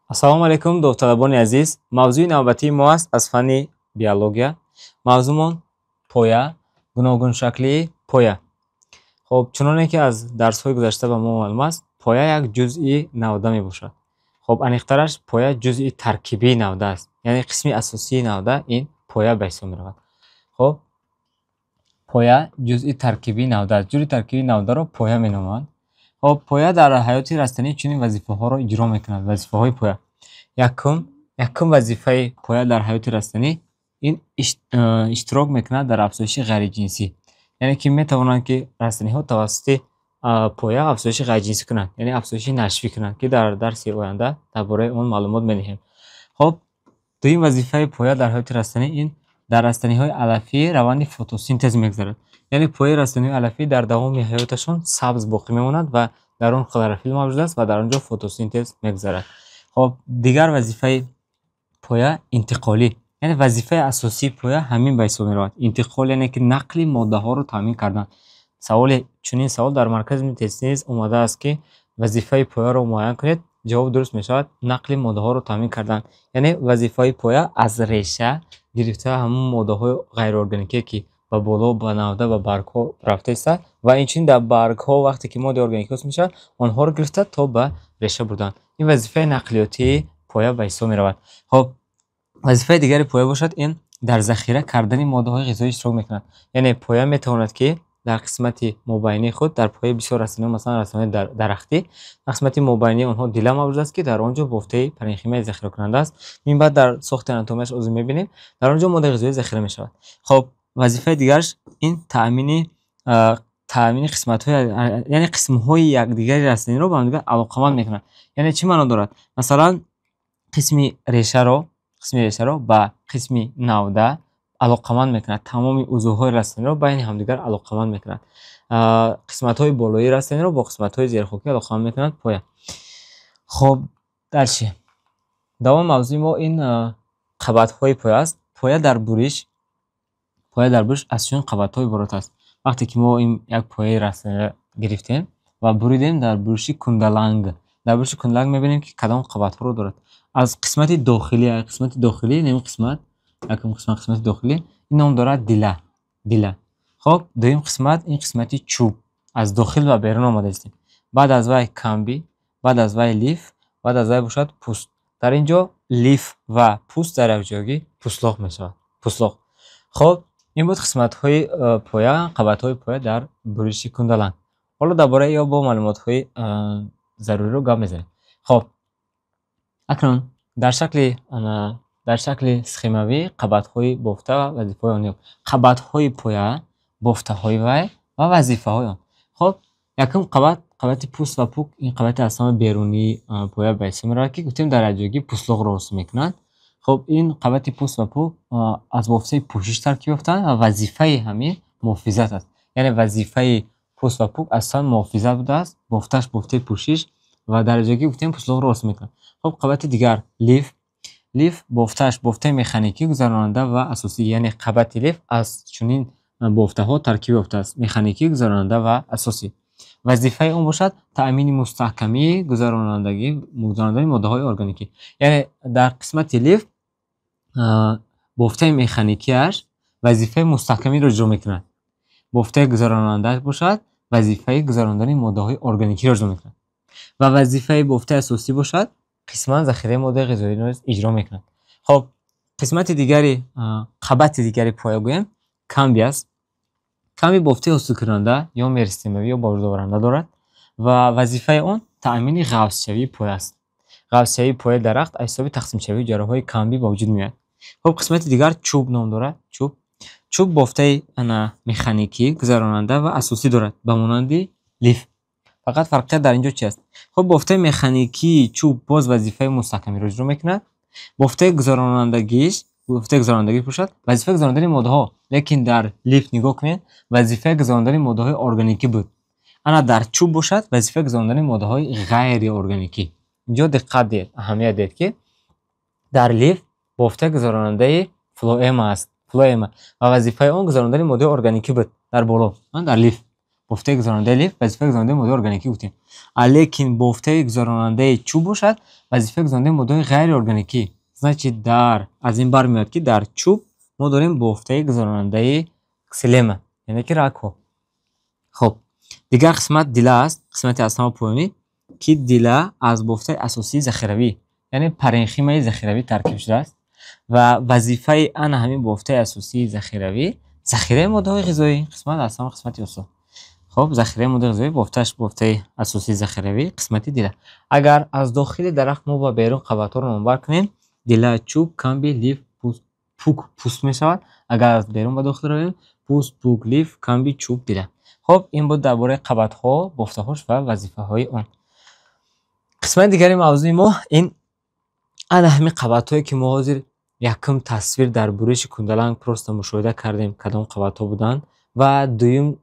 Ассалому алайкум, довталабони азиз. Мавзӯи навбатии мо аст аз фанни биология. Мавзӯмон поя, гуногуншаклии поя. Хоб, чуноне ки аз дарсҳои гузашта ба мо маълум аст, поя як ҷузъи навда мебошад. Хоб, аниқтараш, поя ҷузъи таркибии навда аст. Яъне қисми асосии навда ин поя ба ҳисоб меравад. Хоб, поя ҷузъи таркибии навда аст. Ҷузъи таркибии навдаро поя меноманд. Хоб, поя дар ҳаёти растанӣ чунин вазифаҳоро иҷро мекунад. Вазифаҳои поя. Якум вазифаи поя дар ҳаёти растанӣ ин иштирок мекунад дар афзоиши ғайриҷинсӣ. Яъне ки метавонанд, ки растаниҳо тавассути поя афзоиши ғайриҷинсӣ кунанд, яъне афзоиши нашвӣ кунанд, ки дар дарси оянда дар бораи он маълумот медиҳем. Хоб, дуюм вазифаи поя дар ҳаёти растанӣ ин дар растаниҳои алафӣ раванди фотосинтез мегузарад. Яъне пояи растаниҳои алафӣ дар давоми ҳаёташон сабз боқӣ мемонад ва дар он хлорофил мавҷуд аст ва дар он ҷо фотосинтез мегузарад. Хоб, дигар вазифаи поя интиқолӣ. Яъне вазифаи асосии поя ҳамин ба ҳисоб меравад. Интиқол, яъне ки нақли моддаҳоро таъмин кардан. Чунин савол дар маркази тестӣ низ омадааст, ки вазифаи пояро муайян кунед. Ҷавоб дуруст мешавад: нақли моддаҳоро таъмин кардан. Яъне вазифаи поя аз реша гирифта ҳамон моддаҳои ғайриорганикие, ки ба боло, ба навда, ба баргҳо рафта истодаанд ва инчунин дар баргҳо вақте ки моддаи органикӣ ҳосил мешавад, онҳоро гирифта то ба реша бурдан. Ин вазифаи нақлиётии поя ба ҳисоб меравад. Хоб, вазифаи дигари поя бошад ин дар захира кардани моддаҳои ғизоӣ иштирок мекунад. Яъне поя метавонад, ки дар қисмати мобайнии худ, дар пояи бисёр растаниҳо, масалан растаниҳои дарахтӣ, дар қисмати мобайнии онҳо дила мавҷуд аст, ки дар он ҷо бофтаи паренхимаи захиракунанда аст. Ин баъд дар сохти анатомияш озу мебинем, дар он ҷо моддаи ғизоӣ захира мешавад. Хоб, вазифаи дигараш ин таъмини қисматҳои, яъне қисмҳои якдигари растаниро ба ҳамдигар алоқаманд мекунад. Яъне чӣ маъно дорад? Масалан, қисми решаро ба қисми навда алоқаманд мекунад. Тамоми узвҳои растаниро байни ҳамдигар алоқаманд мекунад. Қисматҳои болоии растаниро бо қисматҳои зерхокӣ алоқаманд мекунад поя. Хоб, дальше. Давоми мавзӯи мо ин қабатҳои поя аст. Поя дар буриш аз чунин қабатҳо иборат аст. Вақте ки мо ин як пояи растаниро гирифтем ва буридем дар буриши кундаланг, дар буриши кундаланг мебинем, ки кадом қабатҳоро дорад. Аз қисмати дохилӣ, аз қисмати дохилӣ, ин қисмат, якум қисмат, қисмати дохилӣ, ин ном дорад дила, дила. Хоб, дуюм қисмат ин қисмати чӯб, аз дохил ба берун омадаистем. Баъд аз вай камби, баъд аз вай лиф, баъд аз вай бошад пӯст. Дар ин ҷо лиф ва пӯст дар якҷоягӣ пӯстлоқ мешавад, пӯстлоқ. Хоб, ин буд қисматҳои поя, қабатҳои поя дар буриши кундаланг. Ҳоло дар бораи ё бо маълумотҳои заруриро гап мезанем. Хоб, акнун дар шакли схемавӣ қабатҳои бофта ва вазифаҳои он, қабатҳои поя, бофтаҳои вай ва вазифаҳои он. Хоб, якум қабат, қабати пӯст ва пӯк, ин қабати аз ҳама берунии поя ба ҳисоб меравад, ки гуфтем, дар якҷоягӣ пӯстлоқро ҳосил мекунанд. Хоб, ин қабати пӯст ва пӯк аз бофтаи пӯшиш таркиб ёфтаанд ва вазифаи ҳамин муҳофизат аст. Яъне вазифаи пӯст ва пӯк аслан муҳофизат будааст, бофтааш бофтаи пӯшиш ва дар якҷоягӣ, гуфтем, пӯстлоқро ҳосил мекунад. Хоб, қабати дигар лиф. Лиф бофтааш бофтаи механикӣ, гузаронанда ва асосӣ, яъне қабати лиф аз чунин бофтаҳо таркиб ёфтааст: механикӣ, гузаронанда ва асосӣ. Вазифаи он бошад таъмини мустаҳкамии гузарондани моддаҳои органикӣ. Яъне дар қисмати лиф бофтаи механикиаш вазифаи мустаҳкамиро иҷро мекунад. Бофтаи гузаронандааш бошад вазифаи гузарондани моддаҳои органикиро иҷро мекунад. Ва вазифаи бофтаи асосӣ бошад қисман захираи моддаи ғизоиро низ иҷро мекунад. Хоб, қисмати дигари, қабати дигари поя гӯем, камби аст. Камби бофтаи ҳосилкунанда ё меристемавӣ ё бордоранда дорад ва вазифаи он таъмини ғафзшавии поя аст. Ғафзшавии пояи дарахт аз ҳисоби тақсимшавии ҳуҷайраҳои камбӣ ба вуҷуд меояд. Хоб, қисмати дигар чӯб ном дорад. Чӯб. Чӯб бофтаи механикӣ, гузаронанда ва асосӣ дорад, ба монанди лиф. Фақат фарқият дар ин ҷо чи аст? Хоб, бофтаи механикии чӯб боз вазифаи мустаҳкамиро иҷро мекунад. Бофтаи гузаронандагиш бошад вазифаи гузарондани моддаҳо. Лекин дар лиф нигоҳ кунед, вазифаи гузарондани моддаҳои органикӣ буд. Ана дар чӯб бошад вазифаи гузарондани моддаҳои ғайриорганикӣ. Инҷо диққат диҳед, аҳамият диҳед, ки дар лиф бофтаи гузаронандаи флоэма аст, флоэма, ва вазифаи он гузарондани моддаҳои органикӣ буд дар боло, дар лиф. Бофтаи гузаронандаи лиф вазифаи гузаронандаи моддаҳои органикӣ гуфтем. Лекин бофтаи гузаронандаи чӯб бошад, вазифаи гузаронандаи моддаҳои ғайриорганикӣ. Значит, дар аз ин бармеояд, ки дар чӯб мо дорем бофтаи гузаронандаи ксилема, яъне ки рагҳо. Хоб, дигар қисмат дила аст, қисмати аз ҳама поёнӣ, ки дила аз бофтаи асосии захиравӣ, яъне паренхимаи захиравӣ таркиб шудааст ва вазифаи ана ҳамин бофтаи асосии захиравӣ захираи моддаҳои ғизоӣ, қисмат аз ҳама қисмати осон. Хоб, захираи моддаҳои ғизоӣ, бофтааш бофтаи асосии захиравӣ, қисмати дила. Агар аз дохили дарахт мо ба берун қабатҳоро номбар кунем, дила, чӯб, камби, лиф, пӯст, пӯк, пӯст мешавад. Агар аз берун ба дохил равем, пӯст, пӯк, лиф, камби, чӯб, дила. Хоб, ин буд дар бораи қабатҳо, бофтаҳош ва вазифаҳои он. Қисмати дигари мавзӯи мо ин ана ҳамин қабатҳое, ки мо ҳозир якум тасвир дар буриши кундаланг просто мушоҳида кардем, кадом қабатҳо буданд, ва дуюм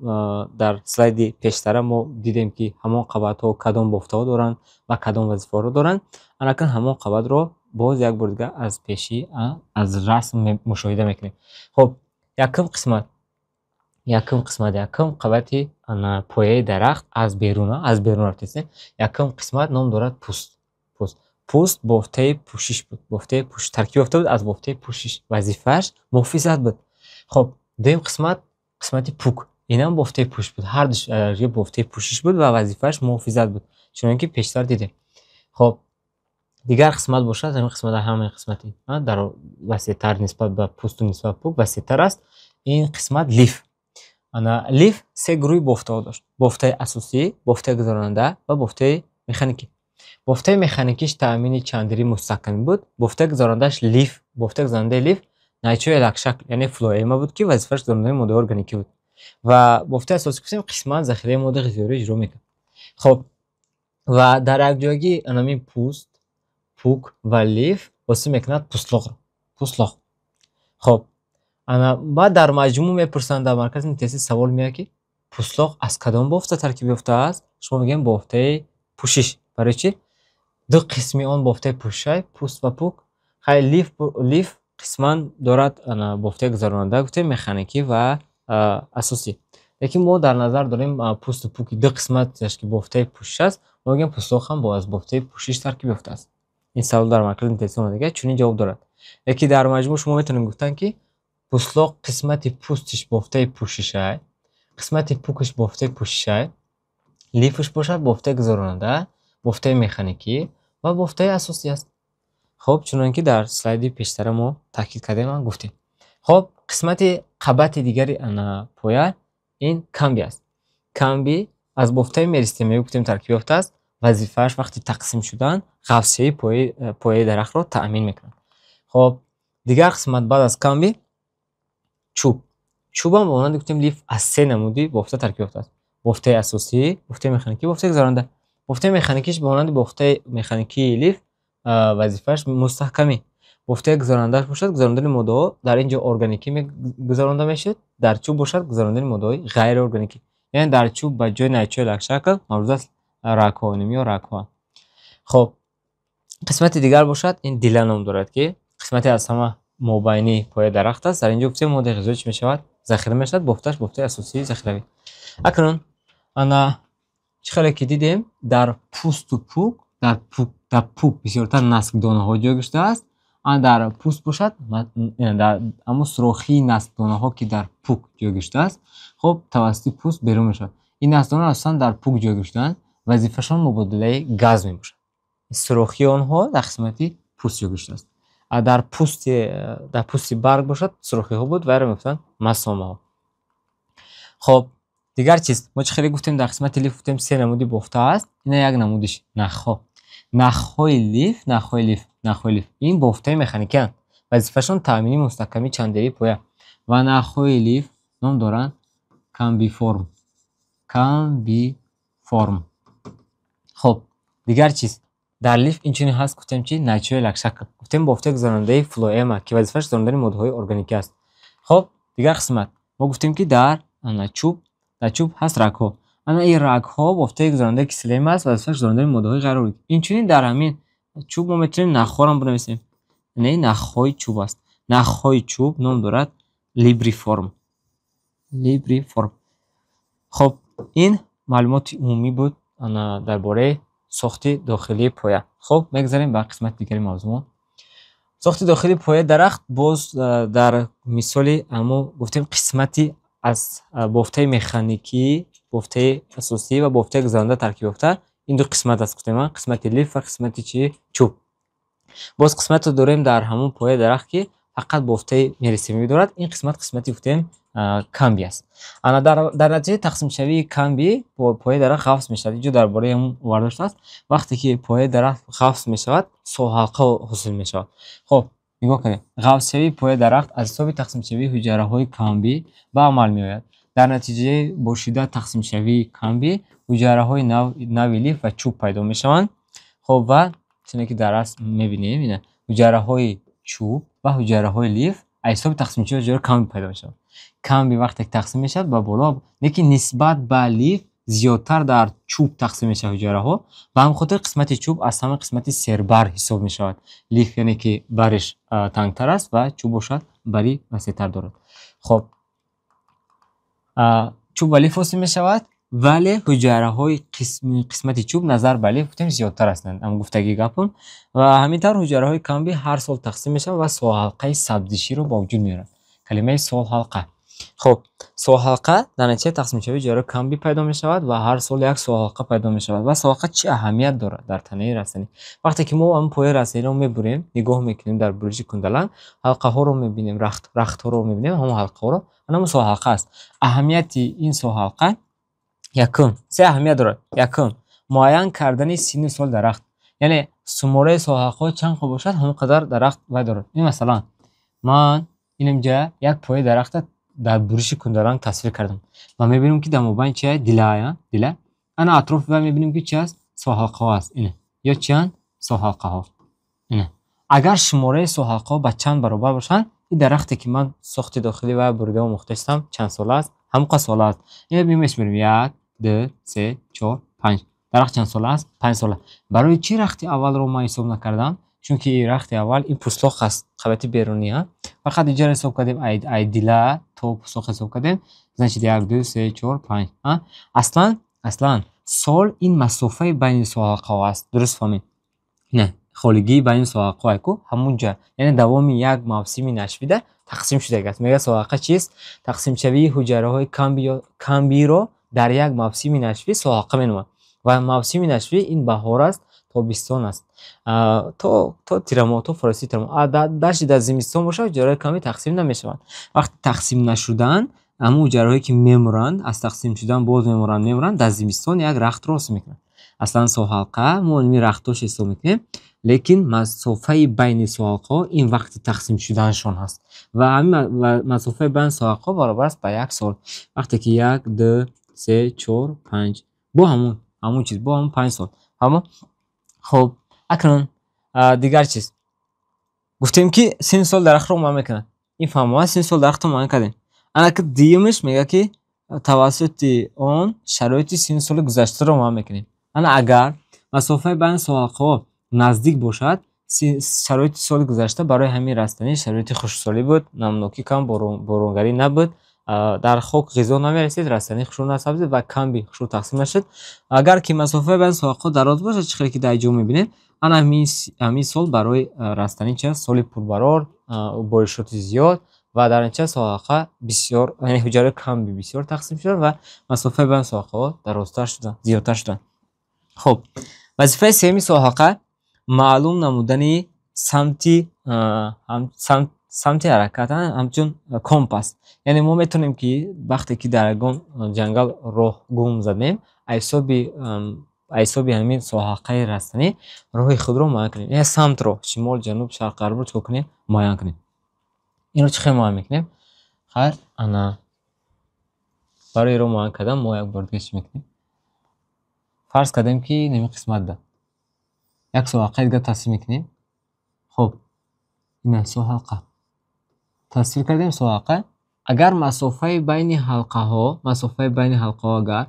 дар слайди пештара мо дидем, ки ҳамон қабатҳо кадом бофтаҳо доранд ва кадом вазифаҳоро доранд. Анакун ҳамон қабатро боз як бор дигар аз пешӣ, аз расм мушоҳида мекунем. Хоб, якум қисмат, якум қисмат, якум қабати ана пояи дарахт аз берун, аз берун рафтесем. Якум қисмат ном дорад пӯст. Пӯст. Пӯст бофтаи пӯшиш буд. Бофтаи пӯшиш таркиб ёфта буд аз бофтаи пӯшиш. Вазифааш муҳофизат буд. Хоб, дуюм қисмат, қисмати пӯк. Инам бофтаи пӯшиш буд. Ҳар душ бофтаи пӯшиш буд ва вазифааш муҳофизат буд. Чунон ки пештар дидем. Хоб, дигар қисмат бошад, ҳамин қисмат ҳамин қисмати, дар васеътар нисбат ба пӯсту нисбат ба пӯк васеътар аст. Ин қисмат лиф. Ана лиф се гурӯҳи бофтаҳо дошт. Бофтаи асосӣ, бофтаи гузаронанда ва бофтаи механикӣ. Бофтаи механикиш таъмини чандирии мустаҳкамӣ буд. Бофтаи гузаронандааш лиф, бофтаи гузаронандаи лиф найчаҳои лакшакл, яъне флоэма буд, ки вазифааш гузарондани моддаҳои органикӣ буд. Ва бофтаи асосӣ гуфтем қисман захираи моддаи ғизоиро иҷро мекард. Хоб, ва дар якҷоягӣ анамин пӯст, пӯк ва лиф ҳосил мекунад пӯстлоқро. Пӯстлоқ. Хоб, ана баъд дар маҷмӯъ мепурсанд, дар маркази тести савол меояд, ки пӯстлоқ аз кадом бофта таркиб ёфтааст? Шумо мегӯем бофтаи пӯшиш. Барои чӣ? Ду қисми он бофтаи пӯшишай, пӯст ва пӯк. Хай, лиф, лиф қисман дорад ана бофтаи гузаронанда, гуфтем механикӣ ва асосӣ. Лекин мо дар назар дорем пӯсту пӯки ду қисматаш, ки бофтаи пӯшиш аст, мо мегӯем пӯстлоқ ҳам аз бофтаи пӯшиш таркиб ёфтааст. Ин савол дар маркази тести омадагӣ чунин ҷавоб дорад. Лекин дар маҷмӯъ шумо метавонед гуфтан, ки пӯстлоқ қисмати пӯстиш бофтаи пӯшишай, қисмати пӯкиш бофтаи пӯшишай, лифш бошад бофтаи гузаронанда, бофтаи механикӣ ва бофтаи асосӣ аст. Хоб, чунон ки дар слайди пештара мо таъкид кардем ва гуфтем. Хоб, қисмати қабати дигари ана поя ин камби аст. Камби аз бофтаи меристемӣ гуфтем таркиб ёфтааст. Вазифааш вақти тақсим шудан ғафсияи пояи дарахтро таъмин мекунад. Хоб, дигар қисмат баъд аз камби чӯб. Чӯб ҳам ба монанди гуфтем лиф аз се намуди бофта таркиб ёфтааст. Бофтаи асосӣ, бофтаи механикӣ, бофтаи гузаронанда. Бофтаи механикиш ба монанди бофтаи механикии лиф вазифааш мустаҳкамӣ. Бофтаи гузаронандааш бошад гузарондани моддаҳо, дар ин ҷо органикӣ гузаронда мешуд, дар чӯб бошад гузарондани моддаҳои ғайриорганикӣ. Яъне дар чӯб ба ҷои найчаҳои лакшакл мавҷуд аст рагҳо, ё рагҳо. Хоб, қисмати дигар бошад ин дила ном дорад, ки қисмати аз ҳама мобайнии пояи дарахт аст. Дар ин ҷо гуфтем моддаи ғизоӣ чӣ мешавад? Захира мешавад, бофтааш бофтаи асосии захиравӣ. Акнун ана чӣ хеле ки дидем, дар пӯсту пӯк, дар пӯк бисёртар наскдонаҳо ҷойгир шудааст. Ана дар пӯст бошад, дар ҳамон сурохии наскдонаҳо, ки дар пӯк ҷойгир шудааст, хоб, тавассути пӯст берун мешавад. Ин наскдонаҳо асосан дар пӯк ҷойгир шудаанд, вазифашон мубодилаи газ мебошад. Сурохии онҳо дар қисмати пӯст ҷойгир шудааст. Дар пӯсти барг бошад сурохиҳо буд ва мегуфтанд масомаҳо. Хоб, дигар чиз, мо чӣ хеле гуфтем дар қисмати лиф гуфтем се намуди бофта аст. Ина як намудиш нахҳо. Нахҳои лиф, нахҳои лиф, нахҳои лиф ин бофтаи механикианд. Вазифашон таъмини мустаҳкамии чандирии поя. Ва нахҳои лиф ном доранд камбиформ. Камбиформ. Хоб, дигар чиз, дар лиф инчунин ҳаст гуфтем чи найчаҳои лакшакл. Гуфтем бофтаи гузаронандаи флоэма, ки вазифааш гузарондани моддаҳои органикӣ аст. Хоб, дигар қисмат, мо гуфтем ки дар ана чӯб, дар чӯб ҳаст рагҳо. Ана ин рагҳо бофтаи гузаронандаи ксилема аст, вазифааш гузарондани моддаҳои ғайриорганикӣ. Инчунин дар ҳамин чӯб мо метавонем нахҳоро ҳам бинависем. Ин нахҳои чӯб аст. Нахҳои чӯб ном дорад либриформ. Либриформ. Хоб, Ин маълумоти умумӣ буд дар бораи сохти дохилии поя. Хуб, мегузарем ба қисмати дигари мавзӯъ. Сохти дохилии пояи дарахт боз дар мисоли ҳамон гуфтем қисмати аз бофтаи механикӣ, бофтаи асосӣ ва бофтаи гузаранда таркиб ёфта, ин ду қисмат аст, гуфтем, қисмати лиф ва қисмати чӣ? Чӯб. Боз қисмате дорем дар ҳамон пояи дарахт, ки фақат бофтаи меристемӣ дорад. Ин қисмат қисмати гуфтем камбий аст. Ана дар натиҷаи тақсимшавии камбий пояи дарахт ғафс мешавад. Инҷо дар бораи ҳамон оварда шудааст. Вақте ки пояи дарахт ғафс мешавад, соҳалқа ҳосил мешавад. Хуб, нигоҳ кунед. Ғафсшавии пояи дарахт аз ҳисоби тақсимшавии ҳуҷайраҳои камбий ба амал меояд. Дар натиҷаи бо шиддат тақсимшавии камбий ҳуҷайраҳои нави лиф ва чӯб пайдо мешаванд. Хуб, ва чуне ки дар расм мебинем, ина ҳуҷайраҳои чӯб ва ҳуҷайраҳои лиф аз ҳисоби тақсимшавии ҳуҷайраҳои камбий пайдо мешаванд. Камбий вақте ки тақсим мешавад ба боло, лекин нисбат ба лиф зиёдтар дар чӯб тақсим мешавад ҳуҷайраҳо. Ба ҳамин хотир қисмати чӯб аз ҳама қисмати сербар ҳисоб мешавад. Лиф яъне ки бариш тангтар аст ва чӯб бошад бари васеътар дорад. Хуб, чӯб ва лиф ҳосил мешавад, вале ҳуҷайраҳои қисмати чӯб назар ба лиф гуфтем зиёдтар ҳастанд. Ҳам гуфтагӣ гапон. Ва ҳамин тавр ҳуҷайраҳои камбий ҳар сол тақсим мешаванд ва соҳалқаи сабзиширо ба вуҷуд меоранд. Калимаи соҳалқа. Хуб, соҳалқа дар натиҷаи тақсимшавии ҳуҷайраҳои камбий пайдо мешавад ва ҳар сол як соҳалқа пайдо мешавад. Ва соҳалқа чӣ аҳамият дорад дар танаи растанӣ? Вақте ки мо ҳамон пояи растаниро мебурем, нигоҳ мекунем дар буриши кундаланг, ҳалқаҳоро мебинем, рахтҳоро мебинем, ҳамон ҳалқаҳоро, ҳамон соҳалқа аст. Аҳамияти ин соҳалқа якум, се аҳамият дорад. Якум, муайян кардани синну соли дарахт. Яъне шумораи соҳалқаҳо чанд қо бошад, ҳамон қадар дарахт вай дорад. Ин масалан, ман инҷа як пояи дарахтро дар буриши кундаланг тасвир кардам ва мебинем, ки дар мобайн чи аст? Дила, дила. Ана атрофи вай мебинем, ки чи аст? Соҳалқаҳо аст. Ина ё чианд? Соҳалқаҳо. Ина агар шумораи соҳалқаҳо ба чанд баробар бошанд, ин дарахте ки ман сохти дохилии вай бурида омӯхта истам, чанд сола аст? Ҳамон қад сола аст. Ина мешмерем: 1, 2, 3, 4, 5. Дарахт чанд сола аст? 5 сола. Барои чӣ рахти аввалро ман ҳисоб накардам? Чунки рахти аввал ин пӯслоқ аст, қабати берунӣ. Фақат инҷаро ҳисоб кардем, ай дила то пӯслоқ ҳисоб кардем. Значит 1, 2, 3, 4, 5. Аслан сол ин масофаи байни соҳалқаҳо аст. Дуруст фаҳмед? Не, холигии байни соҳалқаҳо ку ҳамунҷа, яъне давоми як мавсими нашвида тақсим шудагиаст. Мегӯяд соҳалқа чист? Тақсимшавии ҳуҷайраҳои камбийро дар як мавсими нашвӣ соҳалқа меноманд. Ва мавсими нашвӣ ин баҳор аст, тобистон аст, то тирамоҳ, то форосии тирамоҳ. Дарчи дар зимистон бошад, ҳуҷайраҳои камбий тақсим намешаванд. Вақти тақсим нашудан, ҳамон ҳуҷайраҳое ки мемуранд, аз тақсим шудан боз мемуранд, дар зимистон як рахтро ҳосил мекунанд. Аслан соҳалқа мо ин рахтҳош ҳисоб мекунем, лекин масофаи байни соҳалқаҳо ин вақти тақсим шуданашон ҳаст. Ва ҳамин масофаи байни соҳалқаҳо баробар аст ба 1 сол. Вақте ки 1, 2, 3, 4, 5 бо ҳамон чиз, бо ҳамон 5 сол. Фаҳмо? Хуб, акнун дигар чиз. Гуфтем, ки синну сол дарахтро муайян мекунад. Ин фаҳмо, синну сол дарахтро муайян кардем. Ана ки дуюмаш мегӯяд, ки тавассути он шароити синну соли гузаштаро муайян мекунем. Ана агар масофаи байни соҳалқаҳо наздик бошад, шароити соли гузашта барои ҳамин растанӣ шароити хушксолӣ буд, намнокӣ кам, боронгарӣ набуд, дар хок ғизо намерасид, растанӣ хушрӯ насабзид ва камбий хушрӯ тақсим нашуд. Агар ки масофаи байни соҳалқаҳо дароз бошад, чӣ хеле ки дар ҷо мебинем, ана ҳамин сол барои растанӣ чи аст? Соли пурбарор, боришоти зиёд ва дар натиҷа соҳалқа бисёр, яъне ҳуҷайраҳои камбий бисёр тақсим шуданд ва масофаи байни соҳалқаҳо дарозтар шуданд, зиёдтар шуданд. Хуб, вазифаи сеюми соҳалқа маълум намудани самти ҳаракат, ҳамчун компас. Яъне мо метавонем, ки вақте ки дар ягон ҷангал роҳ гум задем, ҳисоби ҳамин соҳалқаи растанӣ роҳи худро муайян кунем. Яъне самтро, шимол, ҷануб, шарқ, ғарбро чӣ кор кунем? Муайян кунем. Инро чӣ хел муайян мекунем? Хайр, ана барои роҳ муайян кардан мо як бор дига чӣ мекунем? Фарз кардем, ки ин қисматда як соҳалқаи дига тасвир мекунем. Хуб, ина соҳалқа тасвир кардем, соҳалқа. Агар масофаи байни ҳалқаҳо, масофаи байни ҳалқаҳо агар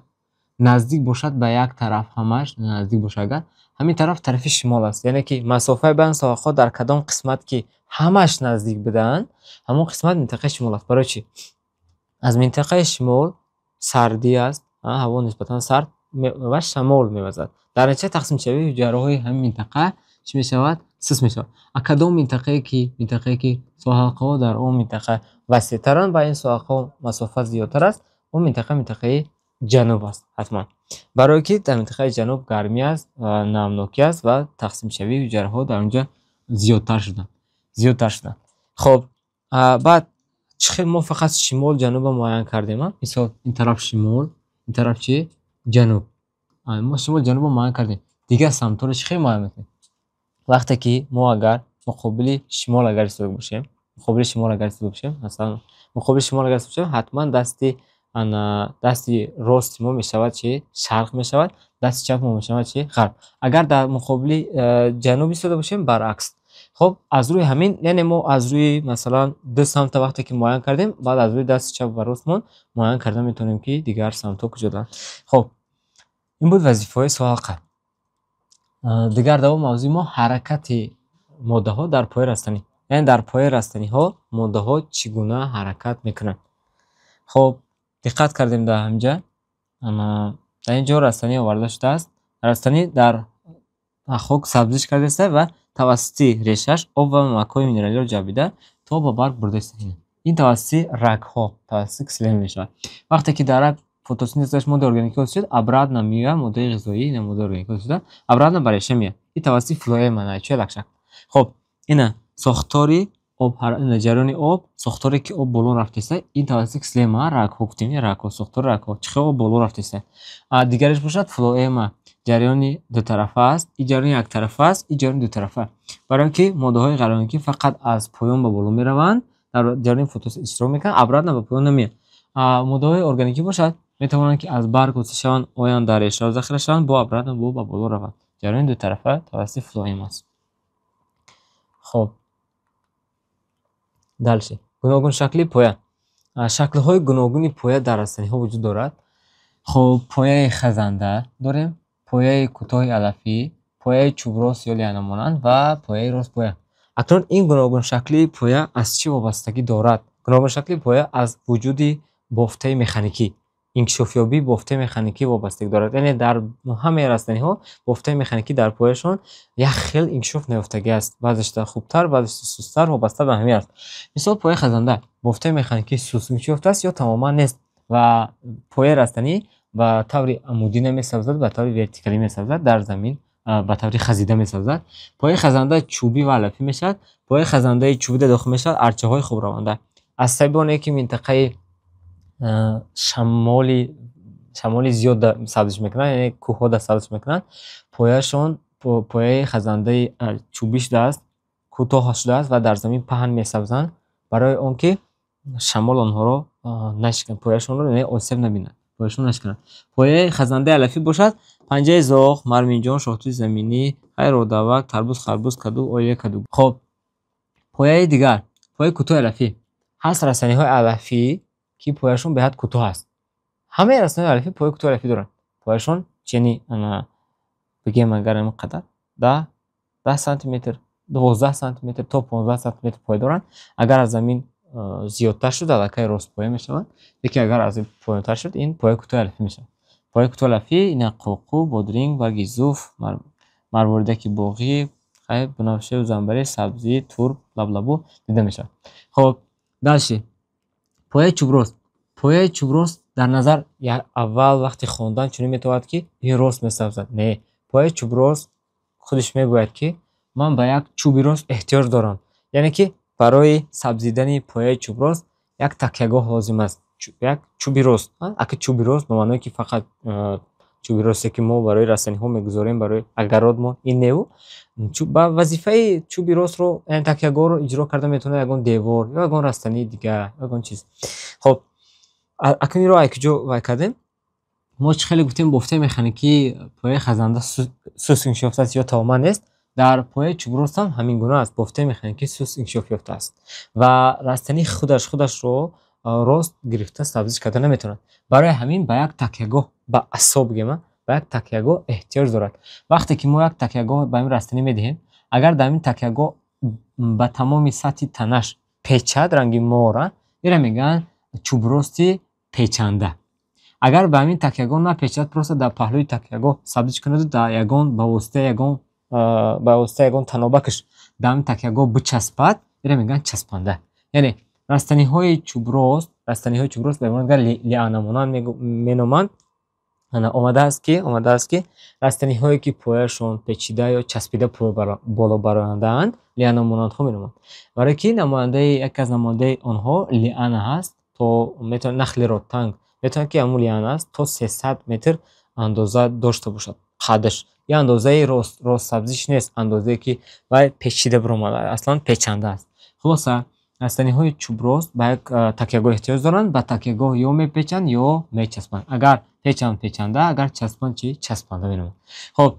наздик бошад ба як тараф, ҳамаш наздик бошад, агар ҳамин тараф тарафи шимол аст, яъне ки масофаи байни соҳалқаҳо дар кадом қисмат ки ҳамаш наздик буданд, ҳамон қисмат минтақаи шимол аст. Барои чӣ? Аз минтақаи шимол сардӣ аст, Ҳаво нисбатан сард ва шамол мевазад. Дар натиҷа тақсимшавии ҳуҷайраҳои ҳамин минтақа чӣ мешавад? Суст мешавад. А кадом минтақае ки соҳалқаҳо дар он минтақа васеътаранд ва ин соҳалқаҳо масофа зиёдтар аст, он минтақа минтақаи ҷануб аст ҳатман. Барое ки дар минтақаи ҷануб гармӣ аст, намнокӣ аст ва тақсимшавии ҳуҷайраҳо дар он ҷо зиёдтар шуданд. Зиёдтар шуданд. Хоб, баъд чӣ хел мо фақат шимол ҷанубро муайян кардем? Мисол, ин тараф шимол, ин тараф чӣ? Ҷануб. Мо шимол ҷанубро муайян кардем. Дигар самтҳоро чӣ хел муайян мекунем? Вақте ки мо агар муқобили шимол агар истода бошем, муқобили шимол агар истода бошем, масалан, муқобили шимол агар истода бошем, ҳатман дасти рости мо мешавад чӣ? Шарқ мешавад, дасти чапи мо мешавад чӣ? Ғарб. Агар дар муқобили ҷануб истода бошем, баръакс. Хоб, аз рӯи ҳамин, яъне мо аз рӯи, масалан, ду самта вақте ки муайян кардем, баъд аз рӯи дасти чап ва ростмон муайян карда метавонем, ки дигар самтҳо куҷодаанд. Хоб, ин буд вазифаҳои соҳалқа. Дигар давом мавзӯи мо ҳаракати моддаҳо дар пояи растанӣ. Яъне дар пояи растаниҳо моддаҳо чӣ гуна ҳаракат мекунанд. Хоб, диққат кардем дар ҳаминҷа. Дар ин ҷо растанӣ оварда шудааст. Растанӣ дар хок сабзиш кардааст ва тавассути решаш об ва намакҳои минералиро ҷабида то ба барг бурдааст. Ин тавассути рагҳо, тавассути ксилема мешавад. Вақте ки дар раг фотосинтез гузашт, моддаи органикӣ ҳосил шуд, обратно меояд моддаи ғизоӣ, ина моддаи органикӣ ҳосил шуда, обратно ба реша меояд. Ин тавассути флоэма, найчаи лакшак. Хоб, ина сохтори об, ина ҷараёни об, сохторе ки об боло рафтааст, ин тавассути ксилема, рагҳо гуфтем, рагҳо, сохтори рагҳо, чӣ хел об боло рафтааст. Дигараш бошад флоэма, ҷараёни дутарафа аст, ин ҷараёни яктарафа аст, ин ҷараёни дутарафа. Барои он ки моддаҳои ғайрорганикӣ фақат аз поён ба боло мераванд, дар ҷараёни фотосинтез иштирок мекунанд, обратно ба поён намеоянд. Моддаҳои органикӣ бошад, метавонанд ки аз барг ҳосил шаванд, оянд, дар решаҳо захира шаванд, бо обратно бо ба боло раванд. Ҷараёни дутарафа тавассути флоэма аст. Хоб. Дальше. Гуногуншаклии поя. Шаклҳои гуногуни поя дар растаниҳо вуҷуд дорад. Хоб, пояи хазанда дорем, пояи кӯтоҳи алафӣ, пояи чӯброст ё лианамонанд ва пояи ростпоя. Акнун ин гуногуншаклии поя аз чӣ вобастагӣ дорад? Гуногуншаклии поя аз вуҷуди бофтаи механикӣ, инкишофёбии бофтаи механикӣ вобастагӣ дорад. Яъне дар ҳамаи растаниҳо бофтаи механикӣ дар пояшон як хел инкишоф наёфтагӣ аст. Баъзеш хубтар, баъзеш сусттар, вобаста ба ҳамин аст. Мисол, пояи хазанда бофтаи механикӣ суст инкишоф ёфтааст ё тамоман нест ва пояи растанӣ ба таври амудӣ намесабзад, ба таври вертикалӣ месабзад, дар замин ба таври хазида месабзад. Пояи хазанда чӯбӣ ва алафӣ мешавад. Пояи хазандаи чӯбида дохил мешавад арчаҳои хобраванда. Аз сабаби оне ки минтақаи шамоли зиёд сабзиш мекунанд, яъне кӯҳҳо сабзиш мекунанд, пояшон пояи хазандаи чӯбӣ шудааст, кӯтоҳ шудааст ва дар замин паҳн месабзанд, барои он ки шамол онҳоро нашиканад, пояшонро яъне осеб набинад, пояшон нашиканад. Пояи хазандаи алафӣ бошад, панҷаи зоғ, марминҷон, шоҳтути заминӣ, хайродавак, тарбуз, харбуз, каду, оилаи каду. Хоб, пояи дигар, пояи кӯтоҳи алафӣ. Ҳаст растаниҳои алафӣ, ки пояшон беҳад кӯтоҳ аст. Ҳамаи растаниҳои алафӣ пояи кӯтоҳи алафӣ доранд. Пояшон чени, бигем агар, ҳамин қадар, 10 сантиметр, 12 сантиметр то 15 сантиметр поя доранд. Агар аз замин зиёдтар шуд, аллакай ростпоя мешавад, лекин агар аз ин поёнтар шуд, ин пояи кӯтоҳи алафӣ мешавад. Пояи кӯтоҳи алафӣ ина қоқу, бодринг, барги зуф, марворидаки боғӣ, хайр, бунафшаю занбаре, сабзӣ, турп, лаблабу дида мешавад. Хоб, дальше. Пояи чӯброст. Пояи чӯброст дар назар аввал вақти хондан чунин метавонад, ки ин рост месабзад. Не, пояи чӯброст худаш мегӯяд, ки ман ба як чӯби рост эҳтиёҷ дорам. Яъне ки барои сабзидани пояи чӯброст як такягоҳ лозим аст. Як чӯби рост. Ака чӯби рост ба маъное ки фақат чӯби росте ки мо барои растаниҳо мегузорем, барои огородмон, ин неву. Ба вазифаи чӯби ростро, яъне такягоҳро иҷро карда метавонад ягон девор ё ягон растании дигар, ягон чиз. Хоб, акнун инро аз куҷо вай кардем? Мо чӣ хеле гуфтем, бофтаи механикии пояи хазанда суст инкишоф ёфтааст ё тамоман нест. Дар пояи чӯброст ҳам ҳамин гуна аст, бофтаи механикӣ суст инкишоф ёфтааст ва растанӣ худашро рост гирифта сабзиш карда наметавонад. Барои ҳамин ба як такягоҳ, ба асо бигем, ба як такягоҳ эҳтиёҷ дорад. Вақте ки мо як такягоҳ ба ин растанӣ медиҳем, агар дар ин такягоҳ ба тамоми сатҳи танаш печад, ранги мора, инро мегӯянд чӯбрости печанда. Агар ба ҳамин такягоҳ напечад, просто дар паҳлӯи такягоҳ сабзиш кунад ва дар ягон ба воситаи ягон ба воситаи ягон танобакаш дар ҳамин такягоҳ бичаспад, инро мегӯянд часпанда. Яъне растаниҳои чӯброст, растаниҳои чӯброст ба ибораи дигар лианамонанд меноманд. Омадааст, ки растаниҳое, ки пояшон печида ё часпида боло барояндаанд, лианамонандҳо меноманд. Барои ки намояндаи, яке аз намояндаи онҳо лиана ҳаст, то метавонад нахли ротанг, метавонад, ки ҳамун лиана аст, то 300 метр андоза дошта бошад қадаш. Ин андозаи рост ростсабзиш нест, андозае, ки вай печида биромада, аслан печанда аст. Хулоса, растаниҳои чӯброст ба як такягоҳ эҳтиёҷ доранд, ба такягоҳ ё мепечанд, ё мечаспанд. Агар печанд, печанда, агар часпанд чӣ? Часпанда меноманд. Хоб,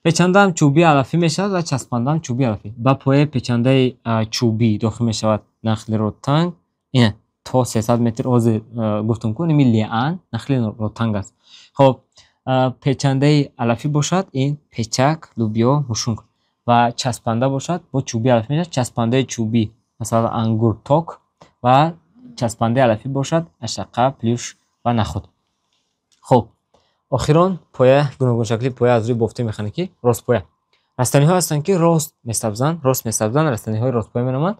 печандаам чӯбии алафӣ мешавад ва часпандаам чӯбии алафӣ. Ба пояи печандаи чӯбӣ дохил мешавад нахли ротанг, ина то 300 метр. Ҳозир гуфтам ку, ин лиан нахли ротанг аст. Хоб, печандаи алафӣ бошад ин печак, лӯбиё, мушунг ва часпанда бошад бо чӯбии алафӣ мешавад. Часпандаи чӯбӣ, масалан, ангур, ток ва часпандаи алафӣ бошад ашақа, плюш ва нахӯд. Хоб, охирон поя, гуногуншакли поя аз рӯи бофтаи механикӣ ростпоя. Растаниҳое ҳастанд, ки рост месабзанд, рост месабзанд, растаниҳои ростпоя меноманд.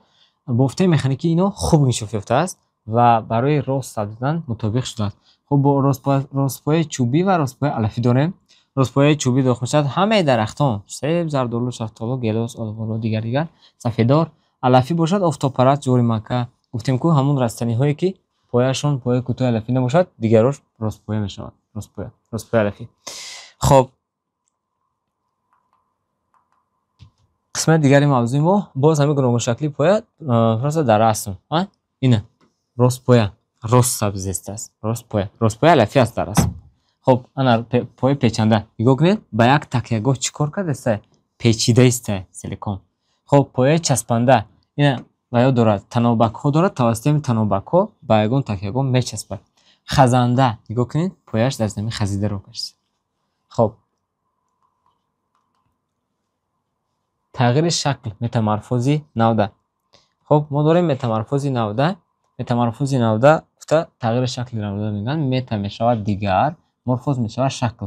Бофтаи механикии инҳо хуб инкишоф ёфтааст ва барои рост сабзидан мутобиқ шудааст. Хуб, бо ростпояи чӯбӣ ва ростпояи алафӣ дорем. Ростпояи чӯбӣ дохил мешавад ҳамаи дарахтон: себ, зардолу, шафтолу, гелос, олуболу, дигар дигар, сафедор. Алафӣ бошад офтобпараст, ҷоримакка. Гуфтем ку, ҳамун растаниҳое, ки пояшон пояи кӯтоҳи алафӣ набошад, дигарош ростпоя мешавад. Ростпоя, ростпояи алафӣ. Хоб, қисмати дигари мавзӯи мо боз ҳамин гуногуншакли поя, просто дар расм. Ина ростпоя, рост сабзистааст, ростпоя, ростпоя алафӣ аст дар расм. Хоб, ана пояи печанда. Нигоҳ кунед, ба як такягоҳ чӣ кор кардааст? Печида истае целиком. Хоб, пояи часпанда ина ва ё дорад, танобакҳо дорад, тавассути ҳамин танобакҳо ба ягон такягоҳ мечаспад. Хазанда, нигоҳ кунед, пояш дар замин хазида роҳ кашид. Хоб, тағйири шакл, метаморфози навда. Хоб, мо дорем метаморфози навда. Метаморфози навда гуфта тағйири шакли навда мегӯянд. Мета мешавад дигар, морфоз мешавад шакл.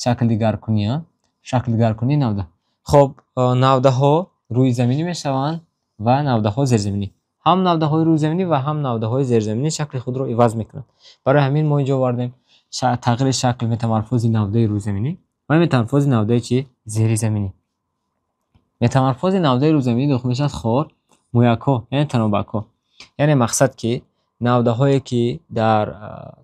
Шакл дигаркунӣ, шакл дигаркунии навда. Хоб, навдаҳо рӯизаминӣ мешаванд ва навдаҳо зерзаминӣ. Ҳам навдаҳои рӯизаминӣ ва ҳам навдаҳои зерзаминӣ шакли худро иваз мекунанд. Барои ҳамин мо инҷо овардем тағйири шакл, метаморфози навдаи рӯизаминӣ ва метаморфози навдаи чӣ? Зеризаминӣ. Метаморфози навдаи рӯизаминӣ дохил мешавад хор, мӯякҳо, яъне танобакҳо. Яъне мақсад, ки навдаҳое, ки дар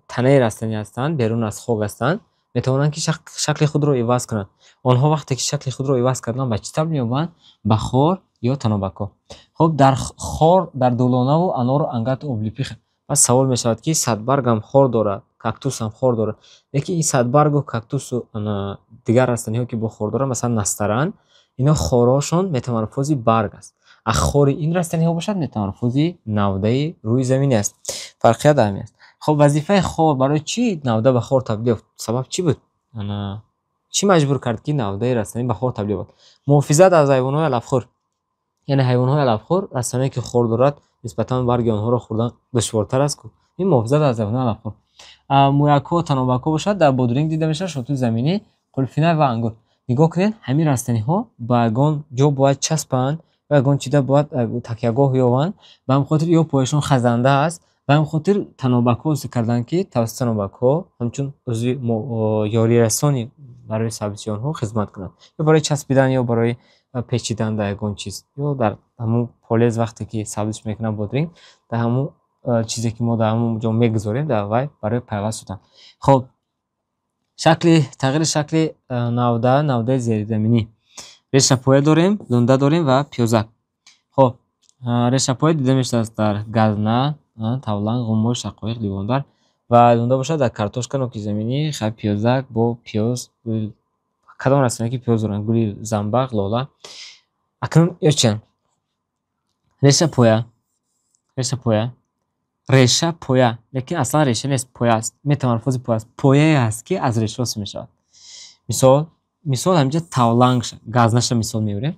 танаи растанӣ ҳастанд, берун аз хок ҳастанд, метавонанд, ки шакли худро иваз кунанд. Онҳо вақте ки шакли худро иваз карданд, ба чӣ табдил меёбанд? Ба хор ё танобакҳо. Хоб, дар хор, дар долонаву анору ангату облепиха. Пас савол мешавад, ки садбаргам хор дорад, кактусам хор дорад. Лекин ин садбаргу кактусу дигар растаниҳо, ки бо хор доранд, масалан настаран, ино хорҳошон метаморфози барг аст. А хори ин растаниҳо бошад метаморфози навдаи рӯизаминӣ аст. Фарқият ҳамин аст. Хоб, вазифаи хор, барои чӣ навда ба хор табдил ёфт? Сабаб чӣ буд? Чӣ маҷбур кард, ки навдаи растанӣ ба хор табдил ёбад? Муҳофизат аз ҳайвонҳои алафхӯр. Яъне ҳайвонҳои алафхӯр, растание, ки хор дорад, нисбатан барги онҳоро хӯрдан душвортар аст ку. Ин муҳофизат аз ҳайвонҳои алафхӯр. Мӯякҳо, танобакҳо бошад дар бодринг дида мешавад, шотути заминӣ, қулфина ва ангур. Нигоҳ кунед, ҳамин растаниҳо ба ягон ҷо бояд часпанд ва ягон чида бояд такягоҳ ёбанд. Ба ҳамин хотир ё пояшон хазанда аст, ба ҳамин хотир танобакҳо ҳосил карданд, ки тавассути танобакҳо ҳамчун узви ёрирасони барои сабзиши онҳо хизмат кунанд. Ё барои часпидан, ё барои печидан дар ягон чиз, ё дар ҳамун полез вақте ки сабзиш мекунанд бодринг, дар ҳамун чизе, ки мо дар ҳамун ҷо мегузорем, дар вай барои пайваст шудан. Хоб, шакли тағйири шакли навда, навдаи зеризаминӣ. Решапоя дорем, лунда дорем ва пиёзак. Хоб, решапоя дида мешавад дар газна, тавланг, ғумош, шақоиқ, ливондар ва лунда бошад дар картошка, ноки заминӣ, пиёзак бо пиёз, гул, кадом растание, ки пиёз доранд, гули замбақ, лола. Акнун ё чиянд? Решапоя, решапоя, реша поя, лекин аслан реша нест, поя аст, метаморфози поя аст. Пояе аст, ки аз реша ҳосил мешавад. Мисол, ҳаминҷа тавланг, газнаша мисол меорем.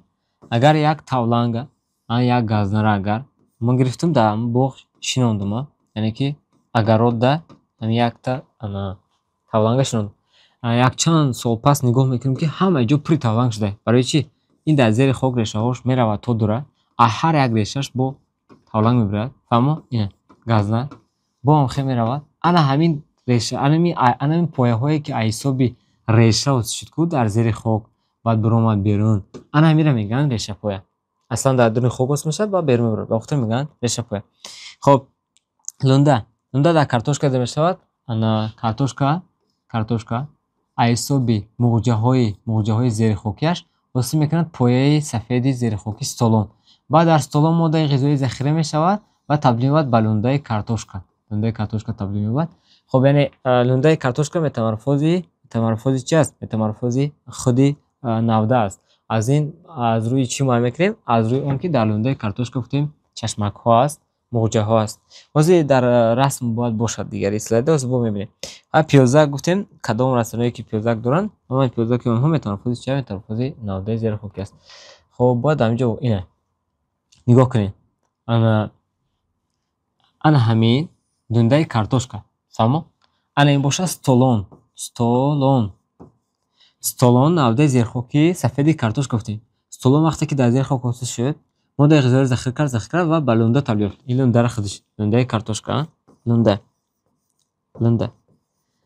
Агар як тавланга, як газнара агар ман гирифтам, дар ҳамин боғ шинондум, яъне ки огородда ҳамин якта ана Тавланга шинонд. Якчанд сол пас нигоҳ мекунем, ки ҳама ҷо пури тавланг шуда. Барои чӣ? Ин дар зери хок решаҳош меравад то дура, а ҳар як решаш бо тавланг мебирад. Фаҳмо? Ина газна бо ҳам хе меравад. Ана ҳамин реша, анами пояҳое, ки аз ҳисоби реша ҳосил шуд ку дар зери хок, баъд биромад берун. Ана ҳаминро мегӯянд решапоя. Аслан дар дуни хок ҳосил мешавад, баъд берун мебарад. Ба хотир мегӯянд решапоя. Хоб, лунда. Лунда дар картошка дида мешавад. Ана картошка аз ҳисоби муғҷаҳои зерихокиаш ҳосил мекунад пояи сафеди зерихокӣ столон. Баъд дар столон моддаи ғизоӣ захира мешавад ва табдил меёбад ба лундаи картошка. Лундаи картошка табдил меёбад. Хоб, яъне лундаи картошка метаморфози чи аст? Метаморфози худи навда аст. Аз ин аз рӯи чӣ муайян мекунем? Аз рӯи он ки дар лундаи картошка гуфтем чашмакҳо аст, муғҷаҳо аст. Ҳозир дар расм бояд бошад дигари слайд, ҳозир бо мебинем. Ва пиёзак гуфтем, кадом растаниҳое ки пиёзак доранд, ҳамаи пиёзаки онҳо метаморфози чи? Метаморфози навдаи зерихокӣ аст. Хоб, бояд дар инҷо ина нигоҳ кунем. Ана ҳамин лундаи картошка. Фаҳмо? Ана ин бошад столон. Столон. Столон навдаи зерихокии сафеди картошка гуфтем. Столон вақте ки дар зери хок ҳосил шуд, моддаи ғизоиро захира кард ва ба лунда табдил ёфт. Ин лундаро худиш, лундаи картошка, лунда. Лунда.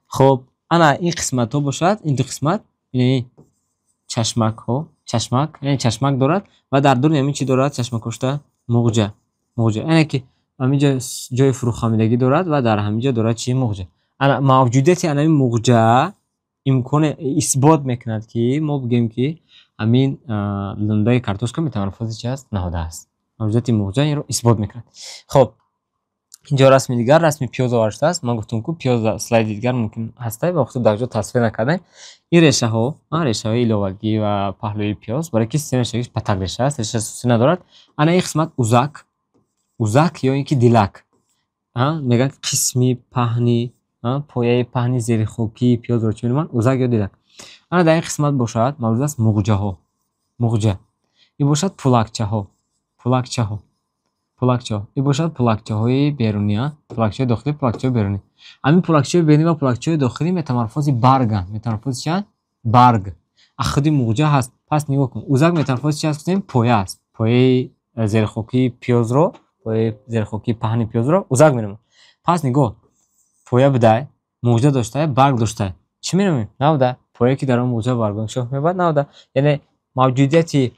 Хоб, ана ин қисматҳо бошад, ин ду қисмат, ин чашмакҳо, чашмак, яъне чашмак дорад ва дар дуруни ҳамин чӣ дорад? Чашмакҳошта муғҷа. Муғҷа. Яъне ки ҳаминҷо ҷои фурӯхамидагӣ дорад ва дар ҳаминҷо дорад чӣ? Муғҷа. Ана мавҷудияти ана ҳамин муғҷа имконе исбот мекунад, ки мо бигӯем, ки ҳамин лундаи картошка метаморфози чи аст? Навда аст. Мавҷудияти муғҷа инро исбот мекунад. Хоб, инҷо расми дигар, расми пиёз оварда шудааст. Ман гуфтам, ку пиёз дар слайди дигар мумкин ҳаста, ба хотир дар ҷо тасвир накардем. Ин решаҳо, решаҳои иловагӣ ва паҳлӯи пиёз, барои ки системаи решагиш патак реша аст, реша асосӣ надорад. Ана ин қисмат узак, узак ё ин ки дилак. Мегӯянд қисми паҳни, пояи паҳни зерихокии пиёзро чӣ меноманд? Узак ё дилак. Ана дар ин қисмат бошад мавҷуд аст муғҷаҳо. Муғҷа. Ин бошад пулакчаҳо. Пулакчаҳо. Пулакчаҳо. Ин бошад пулакчаҳои берунӣ, пулакчаҳои дохилӣ, пулакчаҳои берунӣ. Ҳамин пулакчаҳои берунӣ ва пулакчаҳои дохилӣ метаморфози барганд. Метаморфози чианд? Барг. А худи муғҷа ҳаст. Пас нигоҳ кун. Узак метаморфози чи аст гуфтем? Поя аст. Пояи зерихокии пиёзро, пояи зерихокии паҳни пиёзро узак меноманд. Пас нигоҳ, поя будай, муғҷа доштай, барг доштай. Чӣ меномем? Навда. Пояе ки дар он муғҷа барг инкишоф меёбад, навда. Яъне мавҷудияти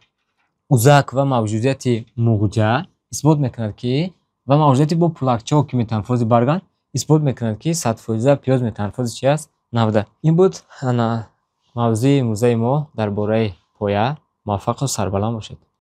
узак ва мавҷудияти муғҷа исбот мекунад, ки ва мавҷудияти бо пулакчаҳо, ки метаморфози барганд, исбот мекунад, ки 100% пиёз метаморфози чи аст? Навда. Ин буд ана мавзӯи имрӯзаи мо дар бораи поя. Муваффақу сарбаланд бошед.